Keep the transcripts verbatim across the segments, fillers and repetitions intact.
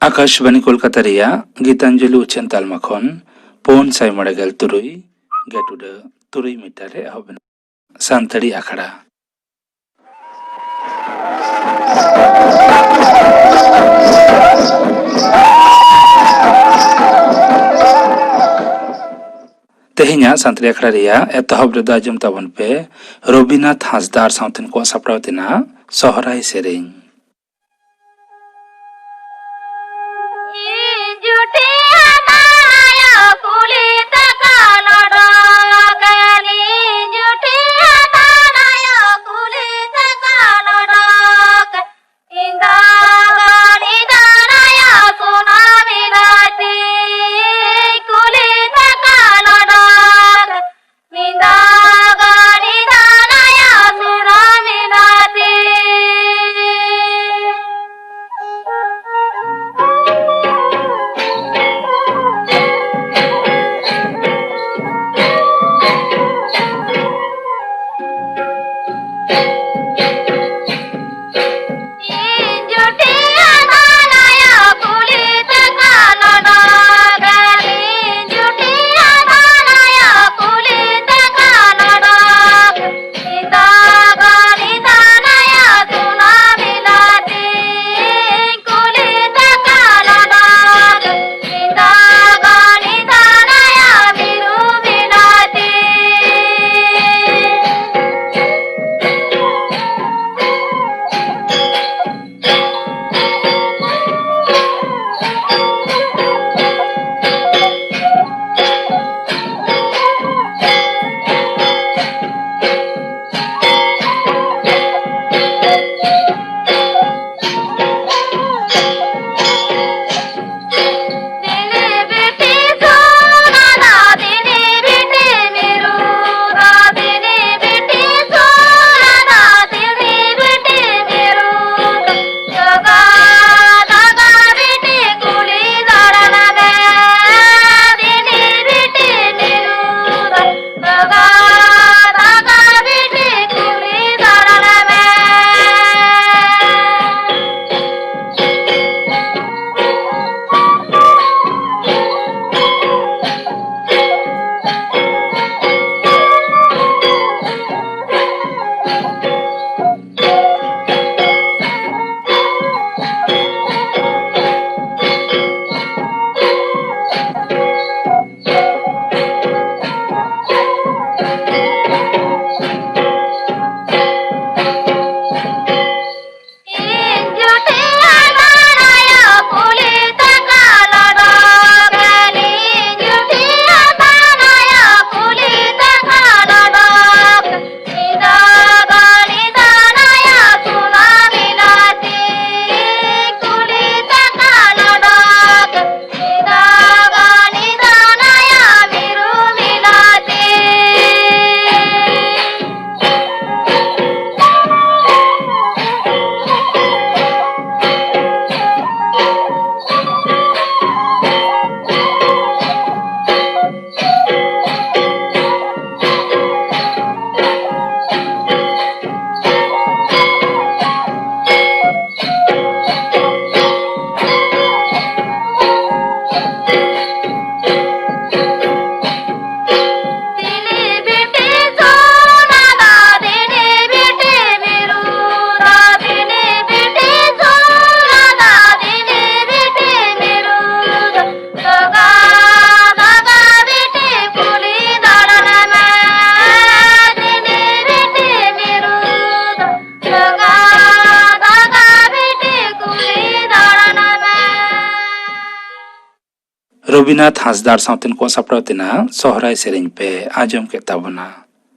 ᱟᱠᱟᱥᱵᱟᱱᱤ ᱠᱳᱞᱠᱟᱛᱟ ᱨᱮᱭᱟᱜ ᱜᱤᱛᱟᱧᱡᱚᱞᱤ ᱩᱪᱷᱟᱹᱱ ᱛᱟᱞᱢᱟ ᱠᱷᱚᱱ ᱯᱩᱱ ᱥᱟᱭ ᱢᱚᱬᱮ ᱜᱮᱞ ᱛᱩᱨᱩᱭ ᱜᱮᱴ ᱩᱰᱟᱹ ᱛᱩᱨᱩᱭ ᱢᱤᱴᱟᱨ ᱨᱮ ᱮᱦᱚᱵ ᱮᱱᱟ᱾ ᱥᱟᱱᱛᱟᱲᱤ ᱟᱠᱷᱲᱟ᱾ ᱛᱮᱦᱮᱧᱟᱜ ᱥᱟᱱᱛᱟᱲᱤ ᱟᱠᱷᱲᱟ ᱨᱮᱭᱟᱜ ᱮᱛᱚᱦᱚᱵ ᱨᱮᱫᱚ ᱟᱸᱡᱚᱢ ᱛᱟᱵᱚᱱ ᱯᱮ ᱨᱚᱵᱤᱱᱟᱛᱷ ᱦᱟᱸᱥᱫᱟ ᱟᱨ ᱥᱟᱶᱛᱮᱱ ᱠᱚᱣᱟᱜ ᱥᱟᱯᱲᱟᱣ ᱛᱮᱱᱟᱜ ᱥᱚᱦᱨᱟᱭ ᱥᱮᱨᱮᱧ᱾ ᱨᱚᱵᱤᱱᱟᱛᱷ ᱦᱟᱸᱥᱫᱟᱜ ᱥᱟᱶᱛᱮ ᱱᱩᱠᱩᱣᱟᱜ ᱥᱟᱯᱲᱟᱣ ᱛᱮᱱᱟᱜ ᱥᱚᱦᱨᱟᱭ ᱥᱮᱨᱮᱧ ᱯᱮ ᱟᱸᱡᱚᱢ ᱠᱮᱫ ᱛᱟᱵᱚᱱᱟ᱾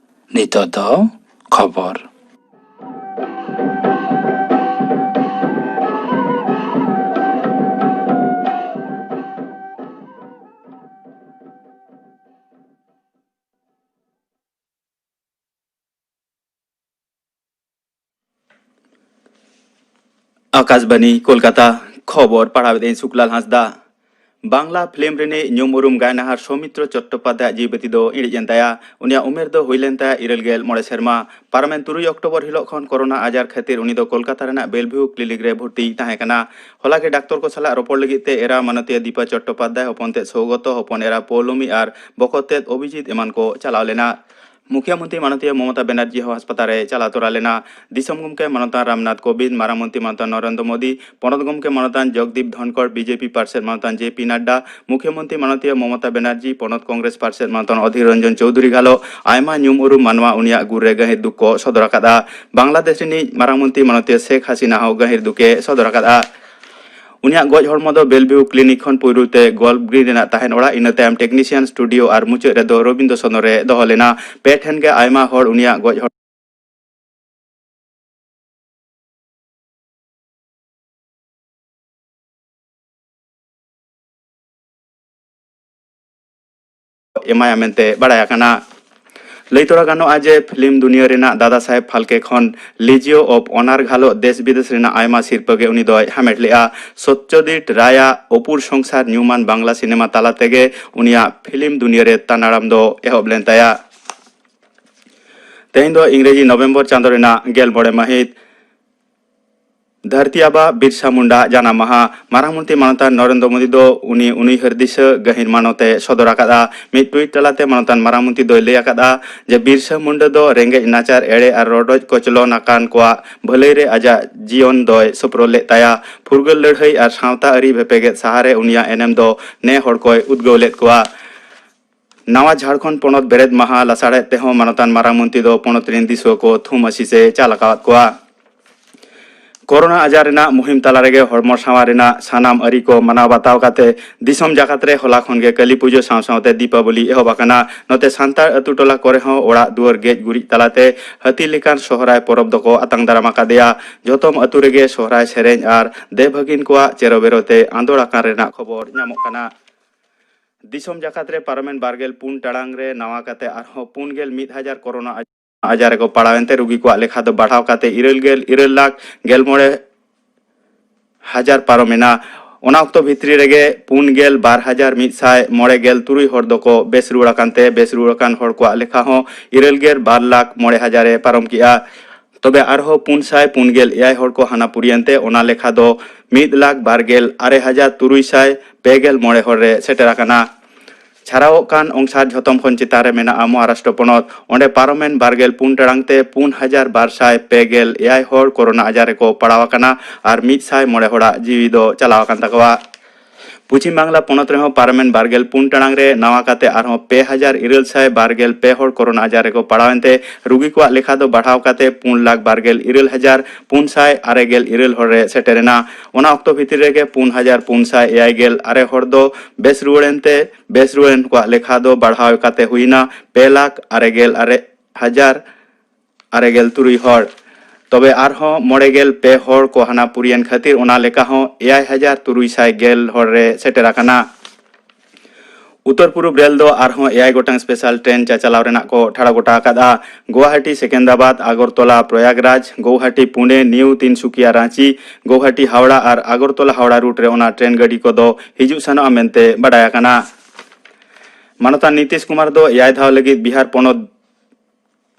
ᱱᱤᱛᱚᱜ ᱫᱚ ᱠᱷᱚᱵᱚᱨ᱾ ᱟᱠᱟᱥᱵᱟᱱᱤ ᱠᱳᱞᱠᱟᱛᱟ, ᱠᱷᱚᱵᱚᱨ ᱯᱟᱲᱦᱟᱣᱮᱫᱟᱹᱧ ᱥᱩᱠᱞᱟᱞ ᱦᱟᱸᱥᱫᱟ᱾ ᱵᱟᱝᱞᱟ ᱯᱷᱤᱞᱢ ᱨᱤᱱᱤᱡ ᱧᱩᱢ ᱩᱨᱩᱢ ᱜᱟᱭᱱᱟᱦᱟᱨ ᱥᱳᱢᱤᱛᱨᱚ ᱪᱚᱴᱴᱳᱯᱟᱫᱽᱫᱷᱟᱭ ᱡᱤᱣᱤ ᱵᱟᱹᱛᱤ ᱫᱚ ᱤᱬᱤᱡ ᱮᱱ ᱛᱟᱭᱟ᱾ ᱩᱱᱤᱭᱟᱜ ᱩᱢᱮᱨ ᱫᱚ ᱦᱩᱭ ᱞᱮᱱ ᱛᱟᱭᱟ ᱤᱨᱟᱹᱞ ᱜᱮᱞ ᱢᱚᱬᱮ ᱥᱮᱨᱢᱟ᱾ ᱯᱟᱨᱚᱢᱮᱱ ᱛᱩᱨᱩᱭ ᱚᱠᱴᱳᱵᱚᱨ ᱦᱤᱞᱳᱜ ᱠᱷᱚᱱ ᱠᱳᱨᱳᱱᱟ ᱟᱡᱟᱨ ᱠᱷᱟᱹᱛᱤᱨ ᱩᱱᱤ ᱫᱚ ᱠᱳᱞᱠᱟᱛᱟ ᱨᱮᱱᱟᱜ ᱵᱮᱞᱵᱷᱤᱭᱩ ᱠᱞᱤᱱᱤᱠ ᱨᱮ ᱵᱷᱚᱨᱛᱤ ᱛᱟᱦᱮᱸ ᱠᱟᱱᱟ᱾ ᱦᱚᱞᱟ ᱜᱮ ᱰᱟᱠᱛᱚᱨ ᱠᱚ ᱥᱟᱞᱟᱜ ᱨᱚᱯᱚᱲ ᱞᱟᱹᱜᱤᱫ ᱛᱮ ᱮᱨᱟ ᱢᱟᱱᱚᱛᱤᱭᱟᱹ ᱫᱤᱯᱟ ᱪᱚᱴᱴᱳᱯᱟᱫᱽᱫᱷᱟᱭ, ᱦᱚᱯᱚᱱ ᱛᱮᱫ ᱥᱳᱣᱜᱚᱛᱚ, ᱦᱚᱯᱚᱱ ᱮᱨᱟ ᱯᱳᱣᱞᱚᱢᱤ ᱟᱨ ᱵᱚᱠᱚᱛ ᱛᱮᱫ ᱚᱵᱷᱤᱡᱤᱛ ᱮᱢᱟᱱ ᱠᱚ ᱪᱟᱞᱟᱣ ᱞᱮᱱᱟ᱾ ᱢᱩᱠᱷᱭᱟᱹ ᱢᱚᱱᱛᱨᱤ ᱢᱟᱱᱚᱛᱤᱭᱟᱹ ᱢᱚᱢᱚᱛᱟ ᱵᱮᱱᱟᱨᱡᱤ ᱦᱚᱸ ᱦᱟᱥᱯᱟᱛᱟᱞ ᱨᱮ ᱪᱟᱞᱟᱣ ᱛᱚᱨᱟ ᱞᱮᱱᱟ᱾ ᱫᱤᱥᱚᱢ ᱜᱚᱢᱠᱮ ᱢᱟᱱᱚᱛᱟᱱ ᱨᱟᱢᱱᱟᱛᱷ ᱠᱳᱵᱤᱱᱫᱽ, ᱢᱟᱨᱟᱝ ᱢᱚᱱᱛᱨᱤ ᱢᱟᱱᱚᱛᱟᱱ ᱱᱚᱨᱮᱱᱫᱨᱚ ᱢᱳᱫᱤ, ᱯᱚᱱᱚᱛ ᱜᱚᱢᱠᱮ ᱢᱟᱱᱚᱛᱟᱱ ᱡᱚᱜᱽᱫᱤᱯ ᱫᱷᱚᱱᱠᱚᱲ, ᱵᱤᱡᱮᱯᱤ ᱯᱟᱨᱥᱮᱫ ᱢᱟᱱᱚᱛᱟᱱ ᱡᱮ ᱯᱤ ᱱᱟᱰᱰᱟ, ᱢᱩᱠᱷᱭᱟᱹ ᱢᱚᱱᱛᱨᱤ ᱢᱟᱱᱚᱛᱤᱭᱟᱹ ᱢᱚᱢᱚᱛᱟ ᱵᱮᱱᱟᱨᱡᱤ, ᱯᱚᱱᱚᱛ ᱠᱚᱝᱜᱨᱮᱥ ᱯᱟᱨᱥᱮᱫ ᱢᱟᱱᱚᱛᱟᱱ ᱚᱫᱷᱤᱨ ᱨᱚᱧᱡᱚᱱ ᱪᱳᱣᱫᱷᱩᱨᱤ ᱜᱷᱟᱞᱚ ᱟᱭᱢᱟ ᱧᱩᱢ ᱩᱨᱩᱢ ᱢᱟᱱᱣᱟ ᱩᱱᱤᱭᱟᱜ ᱜᱩᱨ ᱨᱮ ᱜᱟᱹᱦᱤᱨ ᱫᱩᱠ ᱠᱚ ᱥᱚᱫᱚᱨ ᱟᱠᱟᱫᱼᱟ᱾ ᱵᱟᱝᱞᱟᱫᱮᱥ ᱨᱤᱱᱤᱡ ᱢᱟᱨᱟᱝ ᱢᱚᱱᱛᱨᱤ ᱢᱟᱱᱚᱛᱤᱭᱟᱹ ᱥᱮᱠ ᱦᱟᱥᱤᱱᱟ ᱦᱚᱸ ᱜᱟᱹᱦᱤᱨ ᱫᱩᱠ ᱮ ᱥᱚᱫᱚᱨ ᱟᱠᱟᱫᱼᱟ᱾ ᱩᱱᱤᱭᱟᱜ ᱜᱚᱡ ᱦᱚᱲᱢᱚ ᱫᱚ ᱵᱮᱞᱵᱷᱤᱭᱩ ᱠᱞᱤᱱᱤᱠ ᱠᱷᱚᱱ ᱯᱩᱭᱞᱩ ᱛᱮ ᱜᱚᱞᱯᱷ ᱜᱨᱤᱱ ᱨᱮᱱᱟᱜ ᱛᱟᱦᱮᱱ ᱚᱲᱟᱜ, ᱤᱱᱟᱹ ᱛᱟᱭᱚᱢ ᱴᱮᱠᱱᱤᱥᱤᱭᱟᱱ ᱥᱴᱩᱰᱤᱭᱳ ᱟᱨ ᱢᱩᱪᱟᱹᱫ ᱨᱮᱫᱚ ᱨᱚᱵᱤᱱᱫᱨᱚ ᱥᱚᱫᱚᱱ ᱨᱮ ᱫᱚᱦᱚ ᱞᱮᱱᱟ᱾ ᱯᱮ ᱴᱷᱮᱱ ᱜᱮ ᱟᱭᱢᱟ ᱦᱚᱲ ᱩᱱᱤᱭᱟᱜ ᱜᱚᱡ ᱦᱚᱲ ᱮᱢᱟᱭᱟ ᱢᱮᱱᱛᱮ ᱵᱟᱲᱟᱭ ᱟᱠᱟᱱᱟ᱾ ᱞᱟᱹᱭ ᱛᱚᱨᱟ ᱜᱟᱱᱚᱜᱼᱟ ᱡᱮ ᱯᱷᱤᱞᱢ ᱫᱩᱱᱤᱭᱟᱹ ᱨᱮᱱᱟᱜ ᱫᱟᱫᱟ ᱥᱟᱦᱮᱵᱽ ᱯᱷᱟᱞᱠᱮ ᱠᱷᱚᱱ ᱞᱮᱡᱤᱭᱳ ᱚᱯᱷ ᱚᱱᱟᱨ ᱜᱷᱟᱞᱚᱜ ᱫᱮᱥ ᱵᱤᱫᱮᱥ ᱨᱮᱱᱟᱜ ᱟᱭᱢᱟ ᱥᱤᱨᱯᱟᱹ ᱜᱮ ᱩᱱᱤ ᱫᱚᱭ ᱦᱟᱢᱮᱴ ᱞᱮᱫᱼᱟ᱾ ᱥᱚᱛᱭᱚᱡᱤᱛ ᱨᱟᱭᱟᱜ ᱚᱯᱩᱨ ᱥᱚᱝᱥᱟᱨ ᱧᱩᱢᱟᱱ ᱵᱟᱝᱞᱟ ᱥᱤᱱᱮᱢᱟ ᱛᱟᱞᱟ ᱛᱮᱜᱮ ᱩᱱᱤᱭᱟᱜ ᱯᱷᱤᱞᱢ ᱫᱩᱱᱤᱭᱟᱹ ᱨᱮ ᱛᱟᱱᱟᱲᱟᱢ ᱫᱚ ᱮᱦᱚᱵ ᱞᱮᱱ ᱛᱟᱭᱟ᱾ ᱛᱮᱦᱮᱧ ᱫᱚ ᱤᱝᱨᱮᱡᱤ ᱱᱚᱵᱷᱮᱢᱵᱚᱨ ᱪᱟᱸᱫᱚ ᱨᱮᱱᱟᱜ ᱜᱮᱞ ᱢᱚᱬᱮ ᱢᱟᱹᱦᱤᱛ᱾ ᱫᱷᱟᱹᱨᱛᱤ ᱟᱵᱟ ᱵᱤᱨᱥᱟ ᱢᱩᱱᱰᱟ ᱡᱟᱱᱟᱢ ᱢᱟᱦᱟ᱾ ᱢᱟᱨᱟᱝ ᱢᱚᱱᱛᱨᱤ ᱢᱟᱱᱚᱛᱟᱱ ᱱᱚᱨᱮᱱᱫᱨᱚ ᱢᱳᱫᱤ ᱫᱚ ᱩᱱᱤ ᱩᱱᱩᱭᱦᱟᱹᱨ ᱫᱤᱥᱟᱹ ᱜᱟᱹᱦᱤᱨ ᱢᱟᱱᱚᱛ ᱮ ᱥᱚᱫᱚᱨ ᱟᱠᱟᱫᱼᱟ᱾ ᱢᱤᱫ ᱴᱩᱭᱤᱴ ᱛᱟᱞᱟᱛᱮ ᱢᱟᱱᱚᱛᱟᱱ ᱢᱟᱨᱟᱝ ᱢᱚᱱᱛᱨᱤ ᱫᱚᱭ ᱞᱟᱹᱭ ᱟᱠᱟᱫᱼᱟ ᱡᱮ ᱵᱤᱨᱥᱟ ᱢᱩᱱᱰᱟ ᱫᱚ ᱨᱮᱸᱜᱮᱡ ᱱᱟᱪᱟᱨ, ᱮᱲᱮ ᱟᱨ ᱨᱚᱰᱚᱡ ᱠᱚᱪᱞᱚᱱ ᱟᱠᱟᱱ ᱠᱚᱣᱟᱜ ᱵᱷᱟᱹᱞᱟᱹᱭ ᱨᱮ ᱟᱡᱟᱜ ᱡᱤᱭᱚᱱ ᱫᱚᱭ ᱥᱳᱯᱨᱳᱫ ᱞᱮᱫ ᱛᱟᱭᱟ᱾ ᱯᱷᱩᱨᱜᱟᱹᱞ ᱞᱟᱹᱲᱦᱟᱹᱭ ᱟᱨ ᱥᱟᱶᱛᱟ ᱟᱹᱨᱤ ᱵᱷᱮᱯᱮᱜᱮᱫ ᱥᱟᱦᱟᱨᱮ ᱩᱱᱤᱭᱟᱜ ᱮᱱᱮᱢ ᱫᱚ ᱱᱮ ᱦᱚᱲ ᱠᱚᱭ ᱩᱫᱽᱜᱟᱹᱣ ᱞᱮᱫ ᱠᱚᱣᱟ᱾ ᱱᱟᱣᱟ ᱡᱷᱟᱲᱠᱷᱚᱸᱰ ᱯᱚᱱᱚᱛ ᱵᱮᱨᱮᱫ ᱢᱟᱦᱟ ᱞᱟᱥᱟᱲᱦᱮᱫ ᱛᱮᱦᱚᱸ ᱢᱟᱱᱚᱛᱟᱱ ᱢᱟᱨᱟᱝ ᱢᱚᱱᱛᱨᱤ ᱫᱚ ᱯᱚᱱᱚᱛ ᱨᱮᱱ ᱫᱤᱥᱩᱣᱟᱹ ᱠᱚ ᱛᱷᱩᱢ ᱟᱥᱤᱥ ᱮ ᱪᱟᱞ ᱟᱠᱟᱣᱟᱫ ᱠᱚᱣᱟ᱾ ᱠᱳᱨᱳᱱᱟ ᱟᱡᱟᱨ ᱨᱮᱱᱟᱜ ᱢᱩᱦᱤᱢ ᱛᱟᱞᱟ ᱨᱮᱜᱮ ᱦᱚᱲᱢᱚ ᱥᱟᱶᱟᱨ ᱨᱮᱱᱟᱜ ᱥᱟᱱᱟᱢ ᱟᱹᱨᱤ ᱠᱚ ᱢᱟᱱᱟᱣ ᱵᱟᱛᱟᱣ ᱠᱟᱛᱮ ᱫᱤᱥᱚᱢ ᱡᱟᱠᱟᱛ ᱨᱮ ᱦᱚᱞᱟ ᱠᱷᱚᱱ ᱜᱮ ᱠᱟᱹᱞᱤ ᱯᱩᱡᱟᱹ ᱥᱟᱶ ᱥᱟᱶᱛᱮ ᱫᱤᱯᱟᱵᱚᱞᱤ ᱮᱦᱚᱵ ᱟᱠᱟᱱᱟ᱾ ᱱᱚᱛᱮ ᱥᱟᱱᱛᱟᱲ ᱟᱹᱛᱩ ᱴᱚᱞᱟ ᱠᱚᱨᱮ ᱦᱚᱸ ᱚᱲᱟᱜ ᱫᱩᱣᱟᱹᱨ ᱜᱮᱡ ᱜᱩᱨᱤᱡ ᱛᱟᱞᱟᱛᱮ ᱦᱟᱹᱛᱤ ᱞᱮᱠᱟᱱ ᱥᱚᱦᱨᱟᱭ ᱯᱚᱨᱚᱵᱽ ᱫᱚᱠᱚ ᱟᱛᱟᱝ ᱫᱟᱨᱟᱢ ᱟᱠᱟᱫᱮᱭᱟ᱾ ᱡᱚᱛᱚᱢ ᱟᱹᱛᱩ ᱨᱮᱜᱮ ᱥᱚᱦᱨᱟᱭ ᱥᱮᱨᱮᱧ ᱟᱨ ᱫᱮᱣ ᱵᱷᱟᱹᱜᱤᱱ ᱠᱚᱣᱟᱜ ᱪᱮᱨᱚ ᱵᱮᱨᱚ ᱛᱮ ᱟᱸᱫᱳᱲ ᱟᱠᱟᱱ ᱨᱮᱱᱟᱜ ᱠᱷᱚᱵᱚᱨ ᱧᱟᱢᱚᱜ ᱠᱟᱱᱟ᱾ ᱫᱤᱥᱚᱢ ᱡᱟᱠᱟᱛ ᱨᱮ ᱯᱟᱨᱚᱢᱮᱱ ᱵᱟᱨᱜᱮᱞ ᱯᱩᱱ ᱴᱟᱲᱟᱝ ᱨᱮ ᱱᱟᱣᱟ ᱠᱟᱛᱮ ᱟᱨᱦᱚᱸ ᱯᱩᱱ ᱜᱮᱞ ᱢᱤᱫ ᱦᱟᱡᱟᱨ ᱠᱳᱨᱳᱱᱟ ᱟᱡᱟᱨ ᱨᱮᱠᱚ ᱯᱟᱲᱟᱣ ᱮᱱᱛᱮ ᱨᱩᱜᱤ ᱠᱚᱣᱟᱜ ᱞᱮᱠᱷᱟ ᱫᱚ ᱵᱟᱲᱦᱟᱣ ᱠᱟᱛᱮ ᱤᱨᱟᱹᱞ ᱜᱮᱞ ᱤᱨᱟᱹᱞ ᱞᱟᱠᱷ ᱜᱮᱞ ᱢᱚᱬᱮ ᱦᱟᱡᱟᱨ ᱯᱟᱨᱚᱢ ᱮᱱᱟ᱾ ᱚᱱᱟ ᱚᱠᱛᱚ ᱵᱷᱤᱛᱨᱤ ᱨᱮᱜᱮ ᱯᱩᱱ ᱜᱮᱞ ᱵᱟᱨ ᱦᱟᱡᱟᱨ ᱢᱤᱫ ᱥᱟᱭ ᱢᱚᱬᱮ ᱜᱮᱞ ᱛᱩᱨᱩᱭ ᱦᱚᱲ ᱫᱚᱠᱚ ᱵᱮᱥ ᱨᱩᱣᱟᱹᱲ ᱟᱠᱟᱱ ᱛᱮ ᱵᱮᱥ ᱨᱩᱣᱟᱹᱲ ᱟᱠᱟᱱ ᱦᱚᱲ ᱠᱚᱣᱟᱜ ᱞᱮᱠᱷᱟ ᱦᱚᱸ ᱤᱨᱟᱹᱞ ᱜᱮᱞ ᱵᱟᱨ ᱞᱟᱠᱷ ᱢᱚᱬᱮ ᱦᱟᱡᱟᱨ ᱮ ᱯᱟᱨᱚᱢ ᱠᱮᱜᱼᱟ᱾ ᱛᱚᱵᱮ ᱟᱨᱦᱚᱸ ᱯᱩᱱ ᱥᱟᱭ ᱯᱩᱱ ᱜᱮᱞ ᱮᱭᱟᱭ ᱦᱚᱲ ᱠᱚ ᱦᱟᱱᱟ ᱯᱩᱨᱤᱭᱮᱱ ᱛᱮ ᱚᱱᱟ ᱞᱮᱠᱷᱟ ᱫᱚ ᱢᱤᱫ ᱞᱟᱠᱷ ᱵᱟᱨ ᱜᱮᱞ ᱟᱨᱮ ᱦᱟᱡᱟᱨ ᱛᱩᱨᱩᱭ ᱥᱟᱭ ᱯᱮ ᱜᱮᱞ ᱢᱚᱬᱮ ᱦᱚᱲ ᱨᱮ ᱥᱮᱴᱮᱨ ᱟᱠᱟᱱᱟ᱾ ᱪᱷᱟᱨᱟᱣᱚᱜ ᱠᱟᱱ ᱚᱝᱥᱟᱨ ᱡᱷᱚᱛᱚᱢ ᱠᱷᱚᱱ ᱪᱮᱛᱟᱱ ᱨᱮ ᱢᱮᱱᱟᱜᱼᱟ ᱢᱚᱦᱟᱨᱟᱥᱴᱨᱚ ᱯᱚᱱᱚᱛ᱾ ᱚᱸᱰᱮ ᱯᱟᱨᱚᱢᱮᱱ ᱵᱟᱨᱜᱮᱞ ᱯᱩᱱ ᱴᱟᱲᱟᱝ ᱛᱮ ᱯᱩᱱ ᱦᱟᱡᱟᱨ ᱵᱟᱨ ᱥᱟᱭ ᱯᱮ ᱜᱮᱞ ᱮᱭᱟᱭ ᱦᱚᱲ ᱠᱳᱨᱳᱱᱟ ᱟᱡᱟᱨ ᱨᱮᱠᱚ ᱯᱟᱲᱟᱣ ᱟᱠᱟᱱᱟ ᱟᱨ ᱢᱤᱫ ᱥᱟᱭ ᱢᱚᱬᱮ ᱦᱚᱲᱟᱜ ᱡᱤᱣᱤ ᱫᱚ ᱪᱟᱞᱟᱣ ᱟᱠᱟᱱ ᱛᱟᱠᱚᱣᱟ᱾ ᱯᱚᱪᱷᱤᱢ ᱵᱟᱝᱞᱟ ᱯᱚᱱᱚᱛ ᱨᱮᱦᱚᱸ ᱯᱟᱨᱚᱢᱮᱱ ᱵᱟᱨᱜᱮᱞ ᱯᱩᱱ ᱴᱟᱲᱟᱝ ᱨᱮ ᱱᱟᱣᱟ ᱠᱟᱛᱮ ᱟᱨᱦᱚᱸ ᱯᱮ ᱦᱟᱡᱟᱨ ᱤᱨᱟᱹᱞ ᱥᱟᱭ ᱵᱟᱨᱜᱮᱞ ᱯᱮ ᱦᱚᱲ ᱠᱳᱨᱳᱱᱟ ᱟᱡᱟᱨ ᱨᱮᱠᱚ ᱯᱟᱲᱟᱣ ᱮᱱᱛᱮ ᱨᱩᱜᱤ ᱠᱚᱣᱟᱜ ᱞᱮᱠᱷᱟ ᱫᱚ ᱵᱟᱲᱦᱟᱣ ᱠᱟᱛᱮ ᱯᱩᱱ ᱞᱟᱠᱷ ᱵᱟᱨᱜᱮᱞ ᱤᱨᱟᱹᱞ ᱦᱟᱡᱟᱨ ᱯᱩᱱ ᱥᱟᱭ ᱟᱨᱮ ᱜᱮᱞ ᱤᱨᱟᱹᱞ ᱦᱚᱲ ᱨᱮ ᱥᱮᱴᱮᱨ ᱮᱱᱟ᱾ ᱚᱱᱟ ᱚᱠᱛᱚ ᱵᱷᱤᱛᱤᱨ ᱨᱮᱜᱮ ᱯᱩᱱ ᱦᱟᱡᱟᱨ ᱯᱩᱱ ᱥᱟᱭ ᱮᱭᱟᱭ ᱜᱮᱞ ᱟᱨᱮ ᱦᱚᱲ ᱫᱚ ᱵᱮᱥ ᱨᱩᱣᱟᱹᱲ ᱮᱱᱛᱮ ᱵᱮᱥ ᱨᱩᱣᱟᱹᱲ ᱮᱱ ᱠᱚᱣᱟᱜ ᱞᱮᱠᱷᱟ ᱫᱚ ᱵᱟᱲᱦᱟᱣ ᱠᱟᱛᱮ ᱦᱩᱭᱱᱟ ᱯᱮ ᱞᱟᱠᱷ ᱟᱨᱮ ᱜᱮᱞ ᱟᱨᱮ ᱦᱟᱡᱟᱨ ᱟᱨᱮ ᱜᱮᱞ ᱛᱩᱨᱩᱭ ᱦᱚᱲ᱾ ᱛᱚᱵᱮ ᱟᱨᱦᱚᱸ ᱢᱚᱬᱮ ᱜᱮᱞ ᱯᱮ ᱦᱚᱲ ᱠᱚ ᱦᱟᱱᱟ ᱯᱩᱨᱤᱭᱮᱱ ᱠᱷᱟᱹᱛᱤᱨ ᱚᱱᱟ ᱞᱮᱠᱟ ᱦᱚᱸ ᱮᱭᱟᱭ ᱦᱟᱡᱟᱨ ᱛᱩᱨᱩᱭ ᱥᱟᱭ ᱜᱮᱞ ᱦᱚᱲ ᱨᱮ ᱥᱮᱴᱮᱨ ᱟᱠᱟᱱᱟ᱾ ᱩᱛᱛᱚᱨ ᱯᱩᱨᱩᱵ ᱨᱮᱞ ᱫᱚ ᱟᱨᱦᱚᱸ ᱮᱭᱟᱭ ᱜᱚᱴᱟᱝ ᱥᱯᱮᱥᱟᱞ ᱴᱨᱮᱱ ᱪᱟᱪᱟᱞᱟᱣ ᱨᱮᱱᱟᱜ ᱠᱚ ᱴᱷᱟᱲᱚ ᱜᱚᱴᱟ ᱟᱠᱟᱫᱼᱟ᱾ ᱜᱩᱣᱟᱦᱟᱴᱤ ᱥᱮᱠᱮᱱᱫᱨᱟᱵᱟᱫᱽ ᱟᱜᱚᱨᱛᱚᱞᱟ ᱯᱨᱚᱭᱟᱜᱽᱨᱟᱡᱽ, ᱜᱩᱣᱟᱦᱟᱴᱤ ᱯᱩᱱᱮ ᱱᱤᱭᱩ ᱛᱤᱱᱥᱩᱠᱤᱭᱟ ᱨᱟᱸᱪᱤ, ᱜᱩᱣᱟᱦᱟᱴᱤ ᱦᱟᱣᱲᱟ ᱟᱨ ᱟᱜᱚᱨᱛᱚᱞᱟ ᱦᱟᱣᱲᱟ ᱨᱩᱴ ᱨᱮ ᱚᱱᱟ ᱴᱨᱮᱱ ᱜᱟᱹᱰᱤ ᱠᱚᱫᱚ ᱦᱤᱡᱩᱜ ᱥᱮᱱᱚᱜᱼᱟ ᱢᱮᱱᱛᱮ ᱵᱟᱰᱟᱭ ᱟᱠᱟᱱᱟ᱾ ᱢᱟᱱᱚᱛᱟᱱ ᱱᱤᱛᱤᱥ ᱠᱩᱢᱟᱨ ᱫᱚ ᱮᱭᱟᱭ ᱫᱷᱟᱣ ᱞᱟᱹᱜᱤᱫ ᱵᱤᱦᱟᱨ ᱯᱚᱱᱚᱛ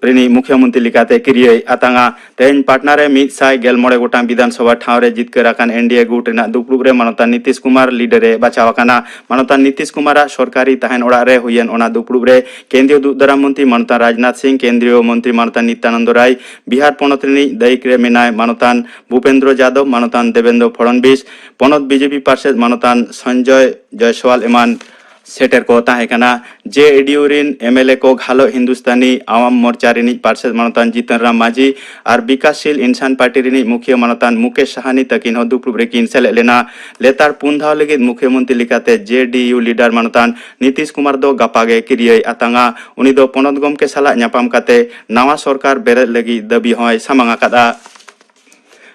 ᱨᱤᱱᱤᱡ ᱢᱩᱠᱷᱭᱟᱹᱢᱚᱱᱛᱨᱤ ᱞᱮᱠᱟᱛᱮ ᱠᱤᱨᱤᱭᱟᱹᱭ ᱟᱛᱟᱝᱟ᱾ ᱛᱮᱦᱮᱧ ᱯᱟᱴᱱᱟ ᱨᱮ ᱢᱤᱫ ᱥᱟᱭ ᱜᱮᱞ ᱢᱚᱬᱮ ᱜᱚᱴᱟᱝ ᱵᱤᱫᱷᱟᱱ ᱥᱚᱵᱷᱟ ᱴᱷᱟᱶ ᱨᱮ ᱡᱤᱛᱠᱟᱹᱨ ᱟᱠᱟᱱ ᱮᱱ ᱰᱤ ᱮ ᱜᱩᱴ ᱨᱮᱱᱟᱜ ᱫᱩᱯᱲᱩᱵ ᱨᱮ ᱢᱟᱱᱚᱛᱟᱱ ᱱᱤᱛᱤᱥ ᱠᱩᱢᱟᱨ ᱞᱤᱰᱟᱨ ᱮ ᱵᱟᱪᱷᱟᱣ ᱟᱠᱟᱱᱟ᱾ ᱢᱟᱱᱚᱛᱟᱱ ᱱᱤᱛᱤᱥ ᱠᱩᱢᱟᱨᱟᱜ ᱥᱚᱨᱠᱟᱨᱤ ᱛᱟᱦᱮᱱ ᱚᱲᱟᱜ ᱨᱮ ᱦᱩᱭᱮᱱ ᱚᱱᱟ ᱫᱩᱯᱲᱩᱵ ᱨᱮ ᱠᱮᱱᱫᱨᱤᱭᱚ ᱫᱩᱜ ᱫᱟᱨᱟᱢ ᱢᱚᱱᱛᱨᱤ ᱢᱟᱱᱚᱛᱟᱱ ᱨᱟᱡᱽᱱᱟᱛᱷ ᱥᱤᱝ, ᱠᱮᱱᱫᱨᱤᱭᱚ ᱢᱚᱱᱛᱨᱤ ᱢᱟᱱᱚᱛᱟᱱ ᱱᱤᱛᱭᱟᱱᱚᱱᱫᱚ ᱨᱟᱭ, ᱵᱤᱦᱟᱨ ᱯᱚᱱᱚᱛ ᱨᱤᱱᱤᱡ ᱫᱟᱹᱭᱤᱠ ᱨᱮ ᱢᱮᱱᱟᱭ ᱢᱟᱱᱚᱛᱟᱱ ᱵᱷᱩᱯᱮᱱᱫᱨᱚ ᱡᱟᱫᱚᱵ, ᱢᱟᱱᱚᱛᱟᱱ ᱫᱮᱵᱮᱱᱫᱨᱚ ᱯᱷᱚᱲᱚᱱᱵᱤᱥ, ᱯᱚᱱᱚᱛ ᱵᱤ ᱡᱮ ᱯᱤ ᱯᱟᱨᱥᱮᱫ ᱢᱟᱱᱚᱛᱟᱱ ᱥᱚᱧᱡᱚᱭ ᱡᱚᱭᱥᱣᱟᱞ ᱮᱢᱟᱱ ᱥᱮᱴᱮᱨ ᱠᱚ ᱛᱟᱦᱮᱸ ᱠᱟᱱᱟ ᱡᱮ ᱮ ᱰᱤ ᱭᱩ ᱨᱤᱱ ᱮᱢ ᱮᱞ ᱮ ᱠᱚ ᱜᱷᱟᱞᱚᱜ ᱦᱤᱱᱫᱩᱥᱛᱟᱱᱤ ᱟᱣᱟᱢ ᱢᱳᱨᱪᱟ ᱨᱤᱱᱤᱡ ᱯᱟᱨᱥᱮᱛ ᱢᱟᱱᱚᱛᱟᱱ ᱡᱤᱛᱚᱱ ᱨᱟᱢ ᱢᱟᱹᱡᱷᱤ ᱟᱨ ᱵᱤᱠᱟᱥᱥᱤᱞ ᱤᱱᱥᱟᱱ ᱯᱟᱨᱴᱤ ᱨᱤᱱᱤᱡ ᱢᱩᱠᱷᱤᱭᱟᱹ ᱢᱟᱱᱚᱛᱟᱱ ᱢᱩᱠᱮᱥ ᱥᱟᱦᱟᱱᱤ ᱛᱟᱹᱠᱤᱱ ᱦᱚᱸ ᱫᱩᱯᱲᱩᱵ ᱨᱮᱠᱤᱱ ᱥᱮᱞᱮᱫ ᱞᱮᱱᱟ᱾ ᱞᱮᱛᱟᱲ ᱯᱩᱱ ᱫᱷᱟᱣ ᱞᱟᱹᱜᱤᱫ ᱢᱩᱠᱷᱭᱟᱹ ᱢᱚᱱᱛᱨᱤ ᱞᱮᱠᱟᱛᱮ ᱡᱮ ᱮ ᱰᱤ ᱭᱩ ᱞᱤᱰᱟᱨ ᱢᱟᱱᱚᱛᱟᱱ ᱱᱤᱛᱤᱥ ᱠᱩᱢᱟᱨ ᱫᱚ ᱜᱟᱯᱟ ᱜᱮ ᱠᱤᱨᱤᱭᱟᱹᱭ ᱟᱛᱟᱝᱟ᱾ ᱩᱱᱤ ᱫᱚ ᱯᱚᱱᱚᱛ ᱜᱚᱢᱠᱮ ᱥᱟᱞᱟᱜ ᱧᱟᱯᱟᱢ ᱠᱟᱛᱮ ᱱᱟᱣᱟ ᱥᱚᱨᱠᱟᱨ ᱵᱮᱨᱮᱫ ᱞᱟᱹᱜᱤᱫ ᱫᱟᱹᱵᱤ ᱦᱚᱸᱭ ᱥᱟᱢᱟᱝ ᱟᱠᱟᱫᱼᱟ᱾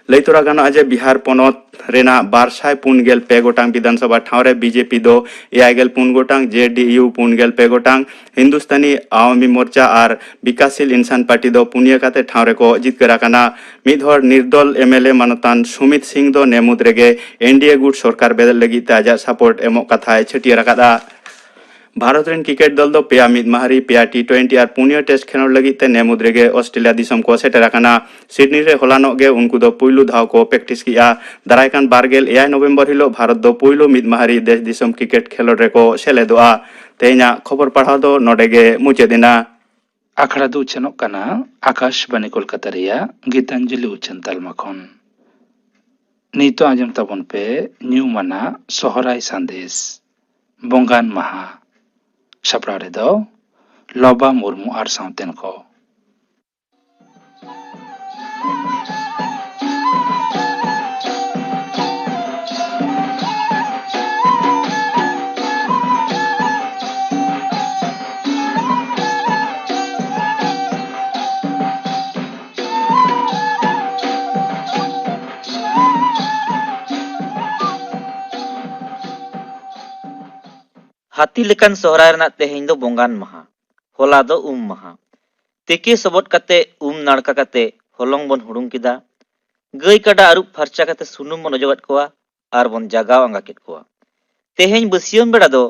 ᱞᱟᱹᱭ ᱛᱚᱨᱟ ᱜᱟᱱᱚᱜᱼᱟ ᱡᱮ ᱵᱤᱦᱟᱨ ᱯᱚᱱᱚᱛ ᱨᱮᱱᱟᱜ ᱵᱟᱨ ᱥᱟᱭ ᱯᱩᱱ ᱜᱮᱞ ᱯᱮ ᱜᱚᱴᱟᱝ ᱵᱤᱫᱷᱟᱱ ᱥᱚᱵᱷᱟ ᱴᱷᱟᱶ ᱨᱮ ᱵᱤ ᱡᱮ ᱯᱤ ᱫᱚ ᱮᱭᱟᱭ ᱜᱮᱞ ᱯᱩᱱ ᱜᱚᱴᱟᱝ, ᱡᱮ ᱮ ᱰᱤ ᱭᱩ ᱯᱩᱱ ᱜᱮᱞ ᱯᱮ ᱜᱚᱴᱟᱝ, ᱦᱤᱱᱫᱩᱥᱛᱟᱱᱤ ᱟᱣᱟᱢᱤ ᱢᱳᱨᱪᱟ ᱟᱨ ᱵᱤᱠᱟᱥᱥᱤᱞ ᱤᱱᱥᱟᱱ ᱯᱟᱨᱴᱤ ᱫᱚ ᱯᱩᱱᱭᱟᱹ ᱠᱟᱛᱮ ᱴᱷᱟᱶ ᱨᱮᱠᱚ ᱡᱤᱛᱠᱟᱹᱨ ᱟᱠᱟᱱᱟ᱾ ᱢᱤᱫ ᱦᱚᱲ ᱱᱤᱨᱫᱚᱞ ᱮᱢ ᱮᱞ ᱮ ᱢᱟᱱᱚᱛᱟᱱ ᱥᱩᱢᱤᱛ ᱥᱤᱝ ᱫᱚ ᱱᱮ ᱢᱩᱫᱽ ᱨᱮᱜᱮ ᱮᱱ ᱰᱤ ᱮ ᱜᱩᱴ ᱥᱚᱨᱠᱟᱨ ᱵᱮᱨᱮᱫ ᱞᱟᱹᱜᱤᱫ ᱛᱮ ᱟᱡᱟᱜ ᱥᱟᱯᱳᱨᱴ ᱮᱢᱚᱜ ᱠᱟᱛᱷᱟᱭ ᱪᱷᱟᱹᱴᱭᱟᱹᱨ ᱟᱠᱟᱫᱼᱟ᱾ ᱵᱷᱟᱨᱚᱛ ᱨᱮᱱ ᱠᱨᱤᱠᱮᱴ ᱫᱚᱞ ᱫᱚ ᱯᱮᱭᱟ ᱢᱤᱫ ᱢᱟᱦᱟᱨᱤ, ᱯᱮᱭᱟ ᱴᱤ ᱴᱩᱭᱮᱱᱴᱤ ᱟᱨ ᱯᱩᱱᱭᱟᱹ ᱴᱮᱥᱴ ᱠᱷᱮᱞᱳᱰ ᱞᱟᱹᱜᱤᱫ ᱛᱮ ᱱᱮ ᱢᱩᱫᱽ ᱨᱮᱜᱮ ᱚᱥᱴᱨᱮᱞᱤᱭᱟ ᱫᱤᱥᱚᱢ ᱠᱚ ᱥᱮᱴᱮᱨ ᱟᱠᱟᱱᱟ᱾ ᱥᱤᱰᱱᱤ ᱨᱮ ᱦᱚᱞᱟᱱᱚᱜ ᱜᱮ ᱩᱱᱠᱩ ᱫᱚ ᱯᱩᱭᱞᱩ ᱫᱷᱟᱣ ᱠᱚ ᱯᱨᱮᱠᱴᱤᱥ ᱠᱮᱫᱼᱟ᱾ ᱫᱟᱨᱟᱭ ᱠᱟᱱ ᱵᱟᱨ ᱜᱮᱞ ᱮᱭᱟᱭ ᱱᱚᱵᱷᱮᱢᱵᱚᱨ ᱦᱤᱞᱳᱜ ᱵᱷᱟᱨᱚᱛ ᱫᱚ ᱯᱩᱭᱞᱩ ᱢᱤᱫ ᱢᱟᱦᱟᱨᱤ ᱫᱮᱥ ᱫᱤᱥᱚᱢ ᱠᱨᱤᱠᱮᱴ ᱠᱷᱮᱞᱳᱰ ᱨᱮᱠᱚ ᱥᱮᱞᱮᱫᱚᱜᱼᱟ᱾ ᱛᱮᱦᱮᱧᱟᱜ ᱠᱷᱚᱵᱚᱨ ᱯᱟᱲᱦᱟᱣ ᱫᱚ ᱱᱚᱰᱮ ᱜᱮ ᱢᱩᱪᱟᱹᱫ ᱮᱱᱟ᱾ ᱟᱠᱷᱲᱟ ᱫᱚ ᱩᱪᱷᱟᱹᱱᱚᱜ ᱠᱟᱱᱟ ᱟᱠᱟᱥᱵᱟᱱᱤ ᱠᱳᱞᱠᱟᱛᱟ ᱨᱮᱭᱟᱜ ᱜᱤᱛᱟᱧᱡᱚᱞᱤ ᱩᱪᱷᱟᱹᱱ ᱛᱟᱞᱢᱟ ᱠᱷᱚᱱ᱾ ᱱᱤᱛᱚᱜ ᱟᱸᱡᱚᱢ ᱛᱟᱵᱚᱱ ᱯᱮ ᱧᱩᱢᱟᱱᱟᱜ ᱥᱚᱦᱨᱟᱭ ᱥᱟᱸᱫᱮᱥ, ᱵᱚᱸᱜᱟᱱ ᱢᱟᱦᱟ᱾ ᱥᱟᱯᱲᱟᱣ ᱨᱮᱫᱚ ᱞᱚᱵᱟ ᱢᱩᱨᱢᱩ ᱟᱨ ᱥᱟᱶᱛᱮᱱ ᱠᱚ᱾ ᱦᱟᱹᱛᱤ ᱞᱮᱠᱟᱱ ᱥᱚᱦᱨᱟᱭ ᱨᱮᱱᱟᱜ ᱛᱮᱦᱮᱧ ᱫᱚ ᱵᱚᱸᱜᱟᱱ ᱢᱟᱦᱟ, ᱦᱚᱞᱟ ᱫᱚ ᱩᱢ ᱢᱟᱦᱟ᱾ ᱛᱤᱠᱤ ᱥᱚᱵᱚᱫ ᱠᱟᱛᱮ, ᱩᱢ ᱱᱟᱲᱠᱟ ᱠᱟᱛᱮ, ᱦᱚᱞᱚᱝ ᱵᱚᱱ ᱦᱩᱲᱩᱝ ᱠᱮᱫᱟ᱾ ᱜᱟᱹᱭ ᱠᱟᱰᱟ ᱟᱹᱨᱩᱵ ᱯᱷᱟᱨᱪᱟ ᱠᱟᱛᱮ ᱥᱩᱱᱩᱢ ᱵᱚᱱ ᱚᱡᱚᱜᱟᱫ ᱠᱚᱣᱟ ᱟᱨ ᱵᱚᱱ ᱡᱟᱜᱟᱣ ᱟᱸᱜᱟ ᱠᱮᱫ ᱠᱚᱣᱟ᱾ ᱛᱮᱦᱮᱧ ᱵᱟᱹᱥᱭᱟᱹᱢ ᱵᱮᱲᱟ ᱫᱚ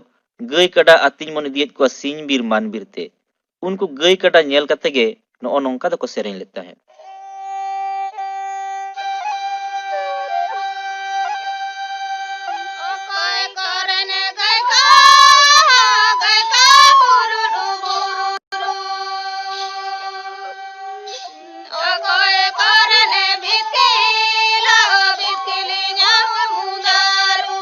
ᱜᱟᱹᱭ ᱠᱟᱰᱟ ᱟᱹᱛᱤᱧ ᱵᱚᱱ ᱤᱫᱤᱭᱮᱫ ᱠᱚᱣᱟ ᱥᱤᱧ ᱵᱤᱨ ᱢᱟᱱ ᱵᱤᱨ ᱛᱮ᱾ ᱩᱱᱠᱩ ᱜᱟᱹᱭ ᱠᱟᱰᱟ ᱧᱮᱞ ᱠᱟᱛᱮ ᱜᱮ ᱱᱚᱜᱼᱚ ᱱᱚᱝᱠᱟ ᱫᱚᱠᱚ ᱥᱮᱨᱮᱧ ᱞᱮᱫ ᱛᱟᱦᱮᱸᱫ᱾ ᱚᱠᱚᱭ ᱠᱚᱨᱮᱱ ᱜᱟᱹᱭ ᱠᱚ, ᱜᱟᱹᱭ ᱠᱚ ᱵᱩᱨᱩ ᱰᱩᱵᱩᱨᱩ᱾ ᱚᱠᱚᱭ ᱠᱚᱨᱮᱱ ᱵᱤᱛᱤᱞ, ᱵᱤᱛᱤᱞ ᱧᱟᱢ ᱢᱩᱸᱡᱟᱨᱩ᱾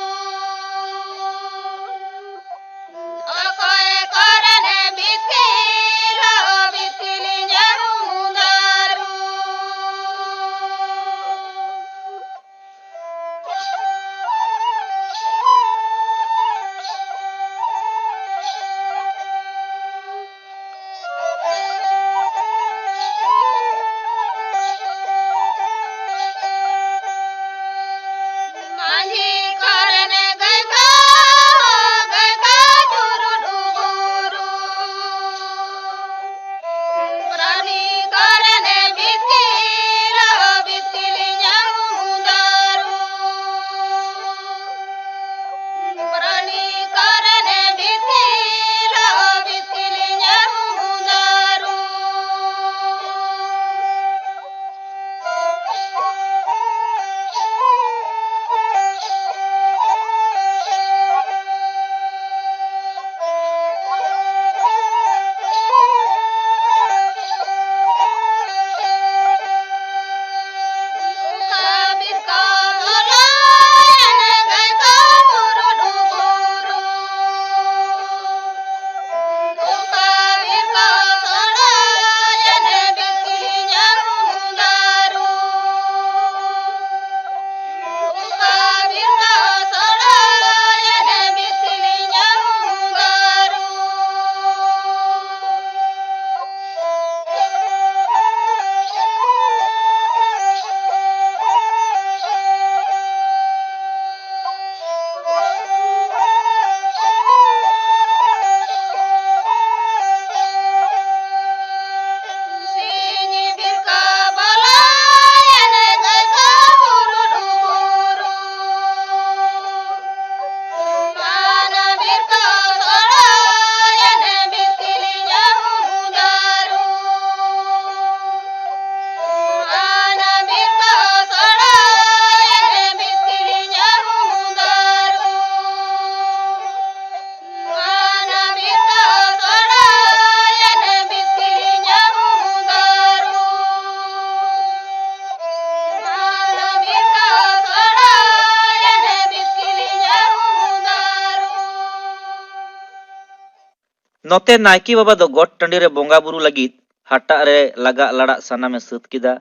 ᱱᱚᱛᱮ ᱱᱟᱭᱠᱮ ᱵᱟᱵᱟ ᱫᱚ ᱜᱚᱴ ᱴᱟᱺᱰᱤ ᱨᱮ ᱵᱚᱸᱜᱟ ᱵᱩᱨᱩ ᱞᱟᱹᱜᱤᱫ ᱦᱟᱴᱟᱜ ᱨᱮ ᱞᱟᱜᱟᱜ ᱞᱟᱲᱟᱜ ᱥᱟᱱᱟᱢᱮ ᱥᱟᱹᱛ ᱠᱮᱫᱟ᱾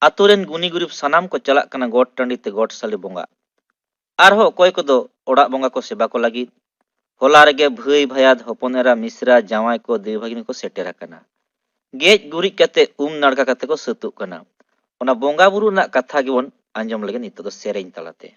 ᱟᱛᱳ ᱨᱮᱱ ᱜᱩᱱᱤ ᱜᱩᱨᱤᱵ ᱥᱟᱱᱟᱢ ᱠᱚ ᱪᱟᱞᱟᱜ ᱠᱟᱱᱟ ᱜᱚᱴ ᱴᱟᱺᱰᱤ ᱛᱮ ᱜᱚᱴ ᱥᱟᱹᱞᱤ ᱵᱚᱸᱜᱟ᱾ ᱟᱨᱦᱚᱸ ᱚᱠᱚᱭ ᱠᱚᱫᱚ ᱚᱲᱟᱜ ᱵᱚᱸᱜᱟ ᱠᱚ ᱥᱮᱵᱟ ᱠᱚ ᱞᱟᱹᱜᱤᱫ᱾ ᱦᱚᱞᱟ ᱨᱮᱜᱮ ᱵᱷᱟᱹᱭ ᱵᱷᱟᱭᱟᱫ, ᱦᱚᱯᱚᱱ ᱮᱨᱟ, ᱢᱤᱥᱨᱟ, ᱡᱟᱶᱟᱭ ᱠᱚ, ᱫᱮᱣ ᱵᱷᱟᱹᱜᱤᱱ ᱠᱚ ᱥᱮᱴᱮᱨ ᱟᱠᱟᱱᱟ᱾ ᱜᱮᱡ ᱜᱩᱨᱤᱡ ᱠᱟᱛᱮ ᱩᱢ ᱱᱟᱲᱠᱟ ᱠᱟᱛᱮ ᱠᱚ ᱥᱟᱹᱛᱩᱜ ᱠᱟᱱᱟ᱾ ᱚᱱᱟ ᱵᱚᱸᱜᱟ ᱵᱩᱨᱩ ᱨᱮᱱᱟᱜ ᱠᱟᱛᱷᱟ ᱜᱮᱵᱚᱱ ᱟᱸᱡᱚᱢ ᱞᱮᱜᱮ ᱱᱤᱛᱚᱜ ᱫᱚ ᱥᱮᱨᱮᱧ ᱛᱟᱞᱟᱛᱮ᱾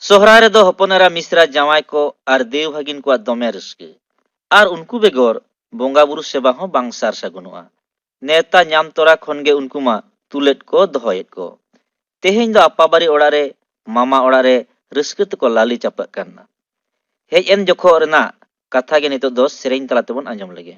ᱥᱚᱦᱨᱟᱭ ᱨᱮᱫᱚ ᱦᱚᱯᱚᱱ ᱮᱨᱟ, ᱢᱤᱥᱨᱟ, ᱡᱟᱶᱟᱭ ᱠᱚ ᱟᱨ ᱫᱮᱣ ᱵᱷᱟᱹᱜᱤᱱ ᱠᱚᱣᱟᱜ ᱫᱚᱢᱮ ᱨᱟᱹᱥᱠᱟᱹ᱾ ᱟᱨ ᱩᱱᱠᱩ ᱵᱮᱜᱚᱨ ᱵᱚᱸᱜᱟ ᱵᱩᱨᱩ ᱥᱮᱵᱟ ᱦᱚᱸ ᱵᱟᱝ ᱥᱟᱨ ᱥᱟᱹᱜᱩᱱᱚᱜᱼᱟ᱾ ᱱᱮᱣᱛᱟ ᱧᱟᱢ ᱛᱚᱨᱟ ᱠᱷᱚᱱ ᱜᱮ ᱩᱱᱠᱩ ᱢᱟ ᱛᱩᱞᱮᱫ ᱠᱚ, ᱫᱚᱦᱚᱭᱮᱫ ᱠᱚ᱾ ᱛᱮᱦᱮᱧ ᱫᱚ ᱟᱯᱟᱵᱟᱨᱤ ᱚᱲᱟᱜ ᱨᱮ, ᱢᱟᱢᱟ ᱚᱲᱟᱜ ᱨᱮ ᱨᱟᱹᱥᱠᱟᱹ ᱛᱮᱠᱚ ᱞᱟᱞᱮ ᱪᱟᱯᱟᱜ ᱠᱟᱱᱟ᱾ ᱦᱮᱡ ᱮᱱ ᱡᱚᱠᱷᱚᱜ ᱨᱮᱱᱟᱜ ᱠᱟᱛᱷᱟ ᱜᱮ ᱱᱤᱛᱚᱜ ᱫᱚ ᱥᱮᱨᱮᱧ ᱛᱟᱞᱟ ᱛᱮᱵᱚᱱ ᱟᱸᱡᱚᱢ ᱞᱮᱜᱮ᱾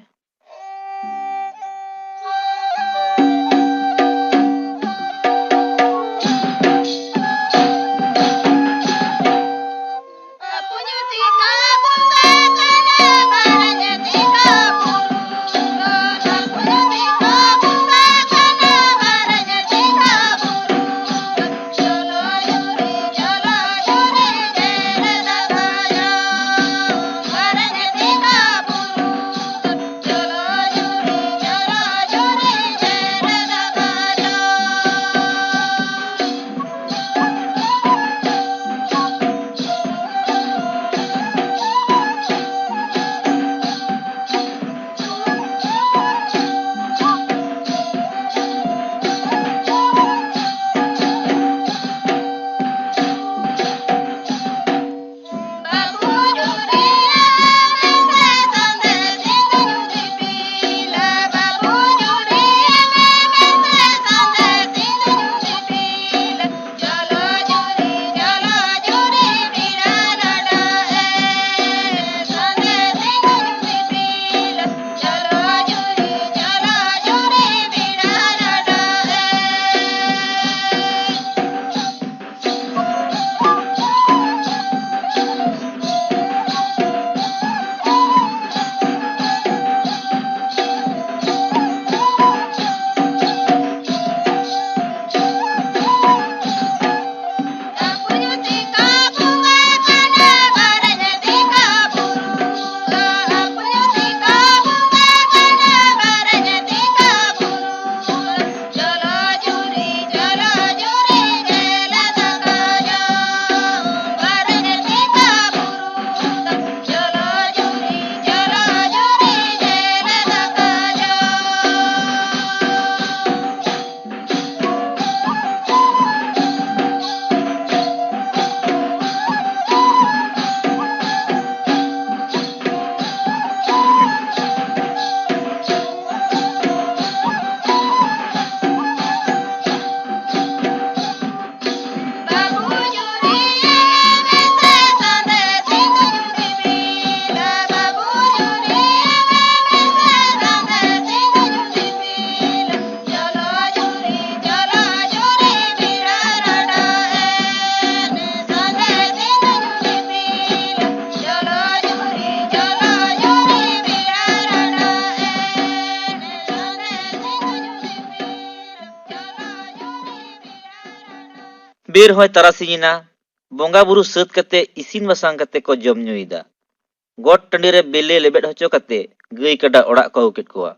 ᱰᱷᱮᱨ ᱦᱚᱸᱭ ᱛᱟᱨᱟᱥᱤᱧ ᱮᱱᱟ᱾ ᱵᱚᱸᱜᱟ ᱵᱩᱨᱩ ᱥᱟᱹᱛ ᱠᱟᱛᱮ ᱤᱥᱤᱱ ᱵᱟᱥᱟᱝ ᱠᱟᱛᱮ ᱠᱚ ᱡᱚᱢ ᱧᱩᱭᱮᱫᱟ᱾ ᱜᱚᱴ ᱴᱟᱺᱰᱤ ᱨᱮ ᱵᱮᱞᱮ ᱞᱮᱵᱮᱫ ᱦᱚᱪᱚ ᱠᱟᱛᱮ ᱜᱟᱹᱭ ᱠᱟᱰᱟ ᱚᱲᱟᱜ ᱠᱚ ᱟᱹᱜᱩ ᱠᱮᱫ ᱠᱚᱣᱟ᱾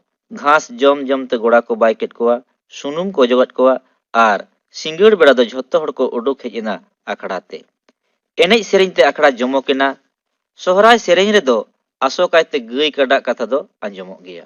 ᱜᱷᱟᱥ ᱡᱚᱢ ᱡᱚᱢ ᱛᱮ ᱜᱚᱲᱟ ᱠᱚ ᱵᱟᱭ ᱠᱮᱫ ᱠᱚᱣᱟ, ᱥᱩᱱᱩᱢ ᱠᱚ ᱚᱡᱚᱜᱟᱫ ᱠᱚᱣᱟ ᱟᱨ ᱥᱤᱸᱜᱟᱹᱲ ᱵᱮᱲᱟ ᱫᱚ ᱡᱷᱚᱛᱚ ᱦᱚᱲ ᱠᱚ ᱩᱰᱩᱠ ᱦᱮᱡ ᱮᱱᱟ ᱟᱠᱷᱲᱟ ᱛᱮ᱾ ᱮᱱᱮᱡ ᱥᱮᱨᱮᱧ ᱛᱮ ᱟᱠᱷᱲᱟ ᱡᱚᱢᱚᱠ ᱮᱱᱟ᱾ ᱥᱚᱦᱨᱟᱭ ᱥᱮᱨᱮᱧ ᱨᱮᱫᱚ ᱟᱥᱚᱠᱟᱭᱛᱮ ᱜᱟᱹᱭ ᱠᱟᱰᱟ ᱠᱟᱛᱷᱟ ᱫᱚ ᱟᱸᱡᱚᱢᱚᱜ ᱜᱮᱭᱟ᱾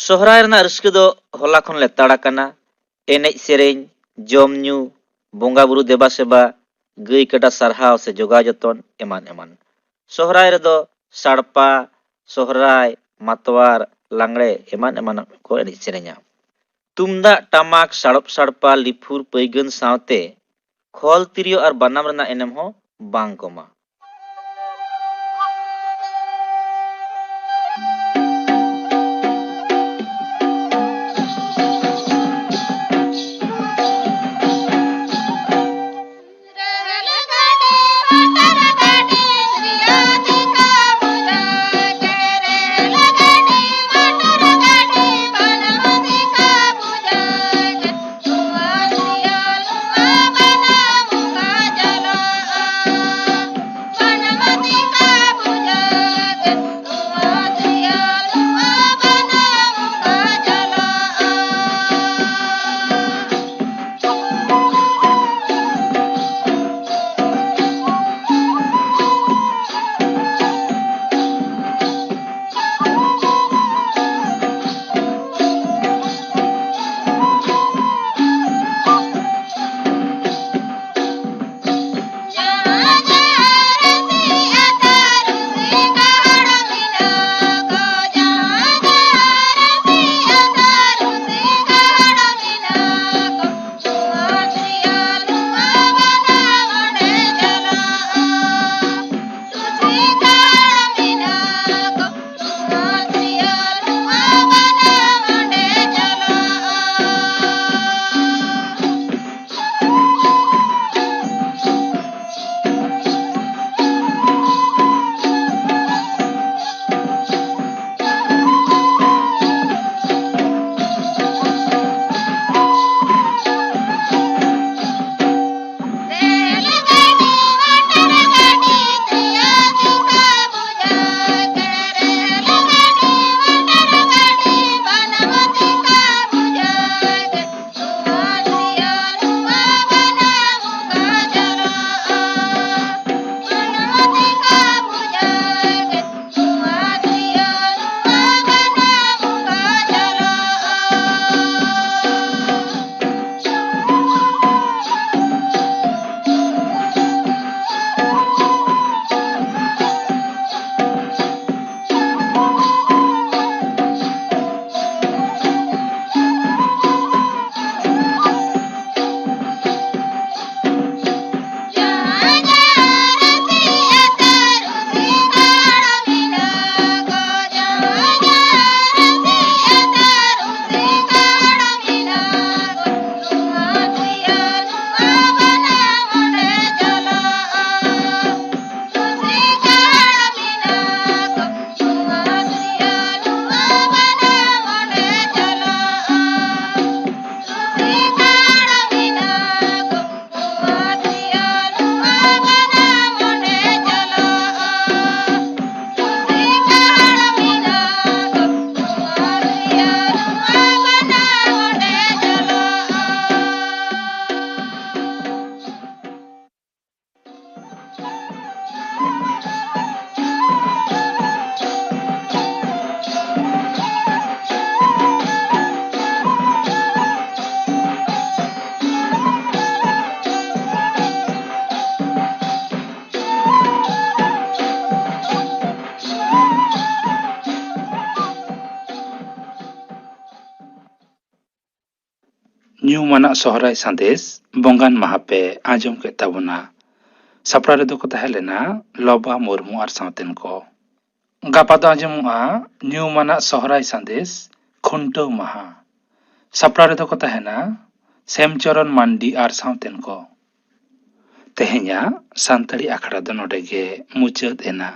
ᱥᱚᱦᱨᱟᱭ ᱨᱮᱱᱟᱜ ᱨᱟᱹᱥᱠᱟᱹ ᱫᱚ ᱦᱚᱞᱟ ᱠᱷᱚᱱ ᱞᱮᱛᱟᱲ ᱟᱠᱟᱱᱟ᱾ ᱮᱱᱮᱡ ᱥᱮᱨᱮᱧ, ᱡᱚᱢ ᱧᱩ, ᱵᱚᱸᱜᱟ ᱵᱩᱨᱩ ᱫᱮᱵᱟ ᱥᱮᱵᱟ, ᱜᱟᱹᱭ ᱠᱟᱰᱟ ᱥᱟᱨᱦᱟᱣ ᱥᱮ ᱡᱚᱜᱟᱣ ᱡᱚᱛᱚᱱ, ᱮᱢᱟᱱ ᱮᱢᱟᱱ᱾ ᱥᱚᱦᱨᱟᱭ ᱨᱮᱫᱚ ᱥᱟᱲᱯᱟ, ᱥᱚᱦᱨᱟᱭ, ᱢᱟᱛᱣᱟᱨ, ᱞᱟᱜᱽᱲᱮ ᱮᱢᱟᱱ ᱮᱢᱟᱱᱟᱜ ᱠᱚ ᱮᱱᱮᱡ ᱥᱮᱨᱮᱧᱟ᱾ ᱛᱩᱢᱫᱟᱜ ᱴᱟᱢᱟᱠ, ᱥᱟᱲᱚᱯ ᱥᱟᱲᱯᱟ, ᱞᱤᱯᱷᱩᱨ ᱯᱟᱹᱭᱜᱟᱹᱱ ᱥᱟᱶᱛᱮ ᱠᱷᱚᱞ ᱛᱤᱨᱭᱳ ᱟᱨ ᱵᱟᱱᱟᱢ ᱨᱮᱱᱟᱜ ᱮᱱᱮᱢ ᱦᱚᱸ ᱵᱟᱝ ᱠᱚᱢᱟ᱾ ᱧᱩᱢᱟᱱᱟᱜ ᱥᱚᱦᱨᱟᱭ ᱥᱟᱸᱫᱮᱥ ᱵᱚᱸᱜᱟᱱ ᱢᱟᱦᱟ ᱯᱮ ᱟᱸᱡᱚᱢ ᱠᱮᱫ ᱛᱟᱵᱚᱱᱟ᱾ ᱥᱟᱯᱲᱟᱣ ᱨᱮᱫᱚ ᱠᱚ ᱛᱟᱦᱮᱸ ᱞᱮᱱᱟ ᱞᱚᱵᱟ ᱢᱩᱨᱢᱩ ᱟᱨ ᱥᱟᱶᱛᱮᱱ ᱠᱚ᱾ ᱜᱟᱯᱟ ᱫᱚ ᱟᱸᱡᱚᱢᱚᱜᱼᱟ ᱧᱩᱢᱟᱱᱟᱜ ᱥᱚᱦᱨᱟᱭ ᱥᱟᱸᱫᱮᱥ ᱠᱷᱩᱱᱴᱟᱹᱣ ᱢᱟᱦᱟ᱾ ᱥᱟᱯᱲᱟᱣ ᱨᱮᱫᱚ ᱠᱚ ᱛᱟᱦᱮᱱᱟ ᱥᱮᱢᱪᱚᱨᱚᱱ ᱢᱟᱱᱰᱤ ᱟᱨ ᱥᱟᱶᱛᱮᱱ ᱠᱚ᱾ ᱛᱮᱦᱮᱧᱟᱜ ᱥᱟᱱᱛᱟᱲᱤ ᱟᱠᱷᱲᱟ ᱫᱚ ᱱᱚᱰᱮ ᱜᱮ ᱢᱩᱪᱟᱹᱫ ᱮᱱᱟ᱾